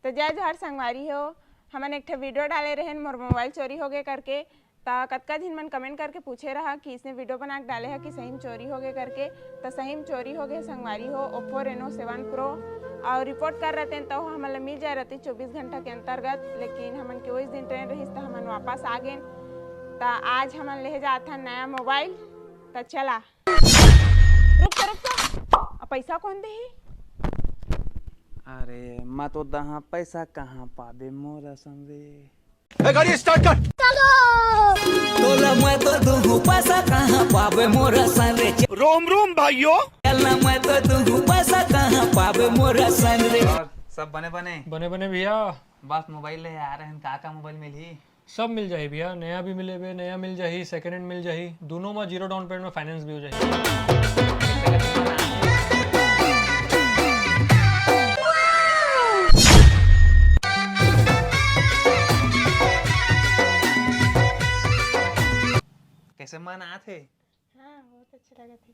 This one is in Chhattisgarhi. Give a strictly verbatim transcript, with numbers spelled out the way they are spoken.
तो जय जोहार संगवारी हो, हमन एक ठे वीडियो डाले रहेन मोर मोबाइल चोरी होगे करके। त कतका झिन मन कमेंट करके पूछे रहा कि इसने वीडियो बना के डाले ह कि सही में चोरी होगे करके। त सही में चोरी होगे संगवारी हो, ओप्पो रेनो सेवन प्रो। और रिपोर्ट कर रहते तो हमन ला मिल जाए रहती चौबीस घंटा के अंतर्गत, लेकिन हमन के वही दिन ट्रेन रहिस त हमन वापस आ गेन। त आज हमन लेहे जात हन नया मोबाइल। त चला। रुक तो, रुक तो। अब पैसा कौन देही? अरे, मैं तो दहा पैसा कहाँ पाबे मोर असन रे। ए, गाड़ी स्टार्ट कर। तोला मैं तो दूहूं पैसा कहाँ पाबे मोर असन रे। रोम रोम भाइयों। चलना मैं तो दूहूं पैसा कहाँ पाबे मोर असन रे। और सब बने बने? बने बने भैया। बस मोबाइल ले आ रहे हैं, का का मोबाइल मिलही? सब मिल जाही भैया, नया भी मिलेबे, नया मिल जाही, सेकंड हैंड मिल जाही, दोनों में जीरो डाउन पेमेंट में फाइनेंस भी हो जाही। कैसे मन आत हे? हाँ, बहुत अच्छा लगा थे।